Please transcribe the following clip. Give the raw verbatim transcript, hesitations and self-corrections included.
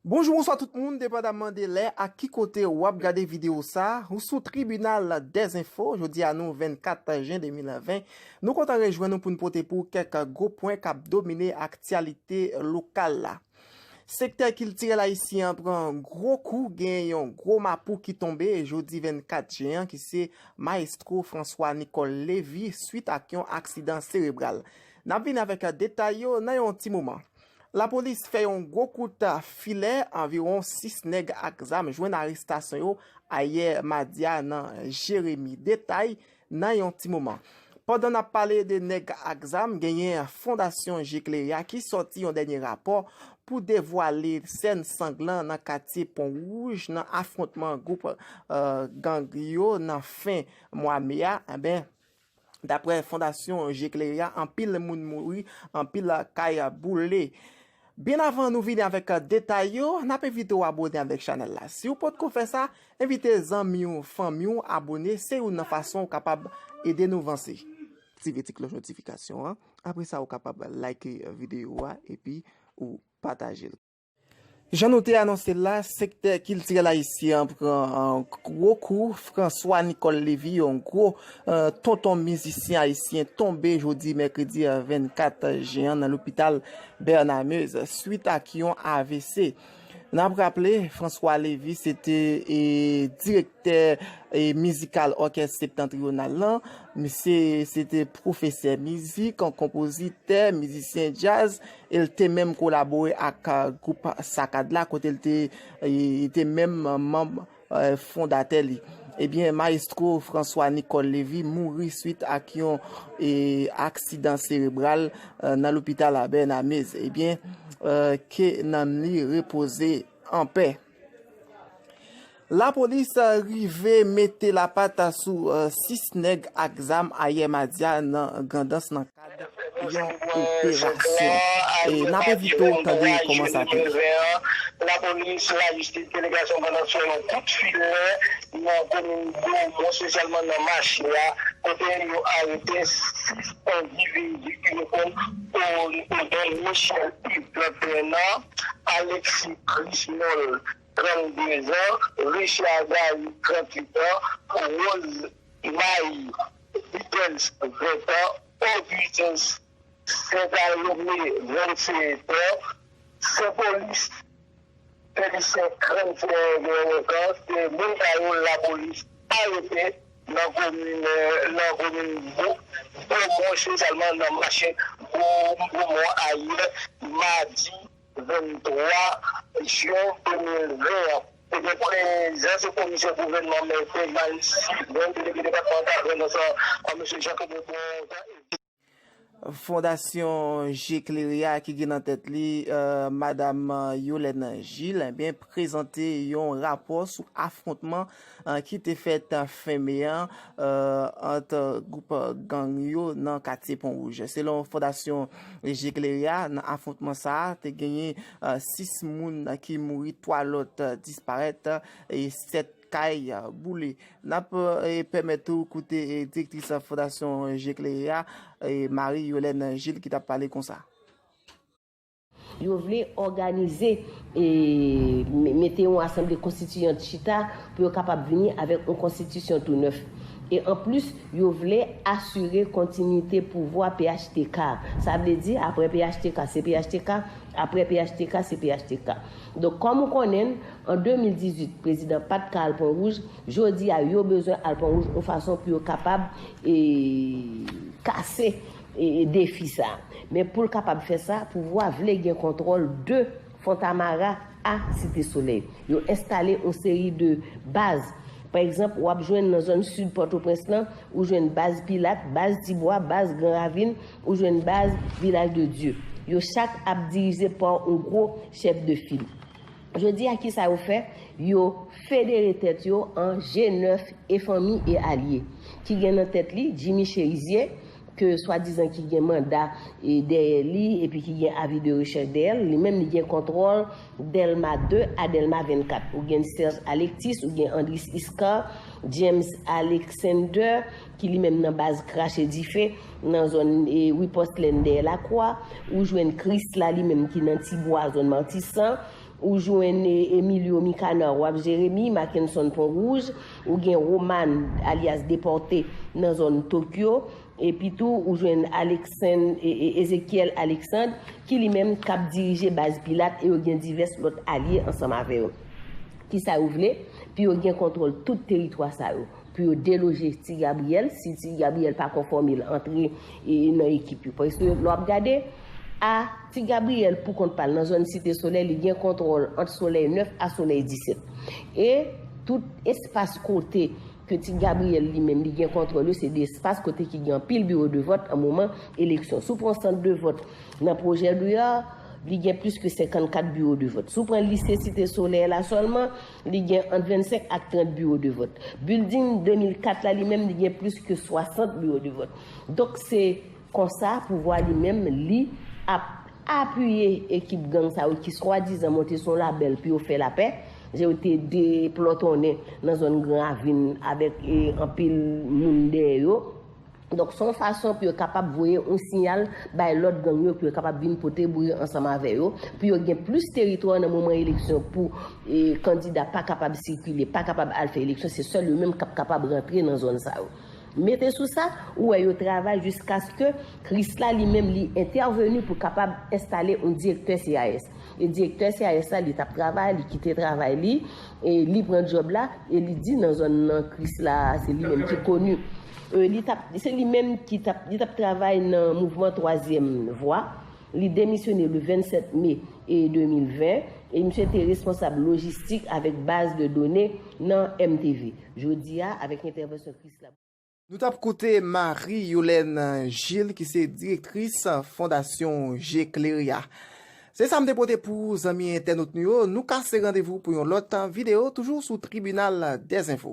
Bonjou, bonswa tout moun, depandaman de lè ak ki kote w ap gade videyo sa, ou sou Tribinal des Infos, jodi a nou vennkat jen de mil ven, nou kontan rejwenn nou pou n pote pou w kèk gwo pwen k ap domine aktyalite lokal la. Sektè kiltirèl ayisyen an pran gwo kou, gen yon gwo mapou ki tonbe jodi vennkat jen an, ki se Mayestwo François Nicole Lévy, swit ak yon aksidan serebral. N ap vini avèk detay yo nan yon ti moman. Lapolis fè yon gwo kout filè, anviwon sis nèg ak zam jwenn arestasyon yo ayè madi a nan Jeremi. Detay nan yon ti moman. Pandan n ap pale de nèg ak zam, genyen Fondasyon Je Klere a ki sòti yon dènye rapò pou devwale sèn sanglan nan katye Pon Wouj nan afwontman gwoup, eh, gang yo nan fen mwa me a. Enben, daprè Fondasyon Je Klere a, anpil moun mouri, anpil kay boule. Byen avan nou vini avèk detay yo, n ap envite w abone avèk chanèl la. Si w potko fè sa, envite zanmi w, fanmi w abone, se youn nan fason w kapab ede nou vanse. Aktive ti klòch notifikasyon an. Apre sa, ou kapab like videyo a epi ou pataje l. Jan nou te anonse l la, sektè kiltirèl ayisyen an pran, eh, gwo kou. François Nicole Lévy, yon gwo, eh, tonton mizisyen ayisyen, tonbe jodi mèkredi, eh, vennkat jen an nan lopital Bernard Meyze swit ak yon A V C. N ap raple, François Lévy se te, eh, direktè, eh, mizikal Òkès Septantriyonal lan. Misye se te pwofesè mizik, konpozitè, mizisyen djaz, e l te menm kolabore ak, ah, gwoup Sakad la, kote l te, eh, te menm manm, eh, fondatè li. Ebyen, Mayestwo François Nicole Lévy mouri swit ak yon, eh, aksidan serebral, eh, nan lopital a Bernard Meyze. Ebyen, eh, ke nanm li repoze anpè. Lapolis rive mete lapat sou, eh, sis nèg ak zam ayè madi a nan Grandans nan kad yon operasyon. E n ap envite w tande kòman sa te ye. Lapolis, lajistis, delegasyon Grandans fè yon kout filè nan komin Gwomòn, espesyalman nan mache a, kote yo arete sis endividi ki reponn o, o non Michel Yves, trannteyen an, Alexis Crismol, trannde zan, Richard Gary, tranntuit an, Rose Marie Vitens, ven an, Augustin Saint-Salomé, vennsèt an, Senpolis Félicien, trannsenk an, se moun sa yo lapolis arete nan komin, nan komin Bo-, Bomon, espesyalman nan mache Bo-, Bomon ayè, madi venntwa jen de mil ven an. Ebyen, pou lè, jan se komisè gouvènman, mèt Eval Sylvain, delege depatmantal Grandans, mesye Jean Claude Bertrand, Fondasyon Je Klere a ki gen nan tèt li, eh, madam Yolène Gilles, ebyen, prezante yon rapò sou afwontman, eh, ki te fèt, eh, fen me an, eh, ant gwoup gang yo nan katye Pon Wouj. Selon Fondasyon Je Klere a, nan afwontman sa a, te genyen, eh, sis moun ki mouri, twa lòt, eh, disparèt, eh, e sèt kay, eh, boule. N ap, eh, pèmèt ou koute, eh, direktris Fondasyon Je Klere a, eh, Marie Yolène Gilles ki t ap pale konsa. Yo vle òganize, eh, me-, mete yon asanble konstitiyan chita pou yo kapab vini avèk yon konstitisyon tou nèf. E anplis, yo vle asire kontinite pouvwa P H T K. Sa vle di, apre P H T K, se P H T K, apre P H T K, se P H T K. Donk, kòm ou konnen, an de mil dizuit, prezidan pa t ka al Pon Wouj. Jodi a, yo bezwen al Pon Wouj yon fason pou yo kapab, e, kase, e, defi sa. Men pou l kapab fè sa, pouvwa vle gen kontwòl de Fontamara a Site Solèy. Yo enstale yon seri de baz. Pa egzanp, w ap jwenn nan zòn sid Pòtoprens lan, ou jwenn baz Pilat, baz Tibwa, baz Gran Ravin, ou jwenn baz Vilaj de Dye. Yo chak ap dirije pa yon gwo chèf de fil. Jodi a, kisa yo fè? Yo federe tèt yo an G nèf e Fanmi e Alye, ki gen nan tèt li Jimmy Chérizier, ke swadizan ki gen manda e dèyè li epi ki gen avi de rechèch dèyè l, li menm li gen kontwòl Dèlma de a Dèlma vennkat. Ou gen Serge Alexis, ou gen Andris Iscar, James Alexander, ki li menm nan baz Krache Dife, nan zòn e, Riposte Lèn dèyè Lakwa. Ou jwenn Krisla li menm ki nan Tibwa, zòn Matisan. Ou jwenn e, Emilio Micanar, W A P Jeremi, Mackenson Pon Wouj. Ou gen Roman, alyas Depòte, nan zòn Tokyo. Epi tou, ou jwenn Alexand-, e, e, Ezekiel Alexandre, ki li menm k ap dirije baz Pilat, e yo gen divès lòt alye ansanm avè yo. Kisa yo vle? Pou yo gen kontwòl tout teritwa sa yo. Pou yo deloje Ti Gabriyèl, si Ti Gabriyèl pa konfòme l antre e, nan ekip yo. Paske lè w ap gade, a Ti Gabriyèl pou kont pa l nan zòn Site Solèy, li gen kontwòl ant Solèy nèf a Solèy disèt. E tout espas kote ke Ti Gabriyèl li menm li gen kontwòl yo, se de espas kote ki gen anpil biwo de vòt an moman eleksyon. Si w pran sant de vòt nan Pwojè Douyar, li gen plis ke senkannkat biwo de vòt. Si w pran lise Site Solèy la sèlman, li gen ant vennsenk ak trant biwo de vòt. Bilding de mil kat la, li menm, li gen plis ke swasant biwo de vòt. Donk, se konsa, pouvwa li menm, li ap apiye ekip gang sa yo ki swadizan monte sou yon labèl pou yo fè lapè. Jan yo te deplòtonnen nan zòn Gran Ravin avèk e, anpil moun dèyè yo. Donk, se yon fason pou yo kapab voye yon siyal bay lòt gang yo, pou yo kapab vin pote bri ansanm avè yo, pou yo gen plis teritwa nan moman eleksyon, pou e, kandida pa kapab sikile, pa kapab al fè eleksyon, se sèl yo menm k ap kapab rantre nan zòn sa yo. Mete sou sa, ou wè yo travay jiskaske Krisla li menm li entèveni pou kapab enstale yon direktè C I S. E direktè C I S la, li t ap travay, li kite travay li, e li pran djòb la, e li di nan zòn nan Krisla, se li menm ki koni. E li t ap, se li menm ki t ap, li t ap travay nan mouvman Twazyèm Vwa. Li demisyone le vennsèt me e de mil ven, e misye te responsab lojistik avèk baz de done nan M T V. Jodi a, avèk entèvansyon Krisla. Nou t ap koute Marie Yolène Gilles, ki se direktris Fondasyon Je Klere a. Se sa m te pote pou zanmi entènot nou yo. Nou kase randevou pou yon lòt videyo, toujou sou Tribinal dèzenfo.